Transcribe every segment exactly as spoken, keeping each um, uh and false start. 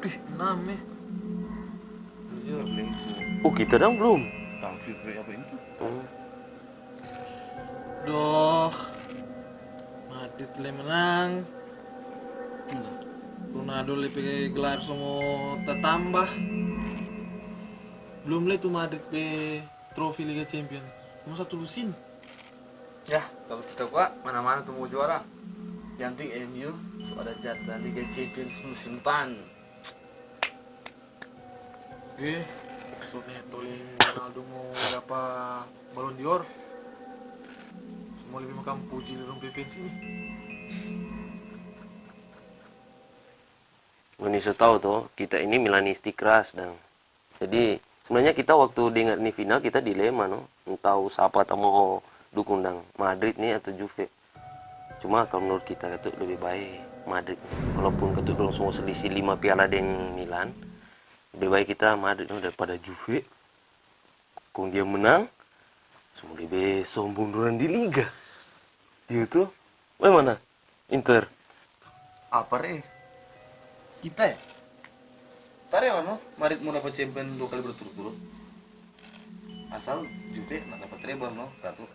Ih, enam, eh. Jujur, Liverpool. Oh, kita dang belum. Tahu sih, apa itu? Hmm. Doh. Madrid le menang. Ronaldo le pe gelar so mo tatamba. Belum le tu Madrid pe trofi Liga Champion. Cuma satu lusin. Ya, kalau kita kwa mana-mana tu mau juara. Yang penting M U so ada jatah Liga Champions musim depan. Eh, so ne toleng Ronaldo mo dapa Ballon d'Or. Semua lebih makang puji le dong pe fans ini. Ngoni so tau to, kita ini Milanisti keras dang. Jadi sebenarnya kita waktu dengar ni final kita dilema no, entah sapa ta mau dukung dang Madrid ni atau Juve. Cuma kalau menurut kita katu lebih baik Madrid. Walaupun katu dong semua selisih lima piala deng Milan, lebih baik kita Madrid no daripada Juve. Kong dia menang, so mo lebe sombong dorang di liga. Iya to? Bagaimana? Inter. Apa re? Kita ya? Tare lah no, Madrid mau dapat champion dua kali berturut-turut. Asal Juve nak dapat treble no, katu.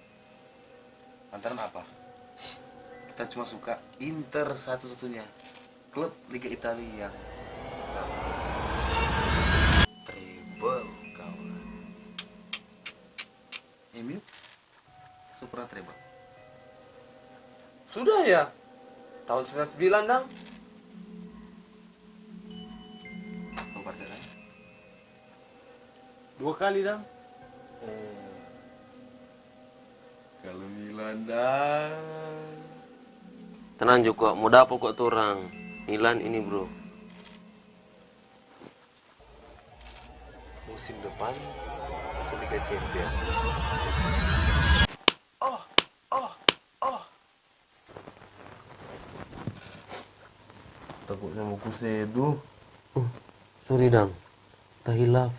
Lantaran apa? Kita cuma suka Inter satu-satunya klub Liga Italia yang treble, kawan. M U so pernah treble? Sudah ya? Tahun sembilan sembilan dang. Kau percaya? Dua kali dang. Kalau Milan dang. Tenang jo kwa, mo dapa kwa torang. Milan ini bro. Musim depan masuk Liga Champions. Oh, oh, oh. Takutnya mau kusedu. Sorry dang, tahilaf.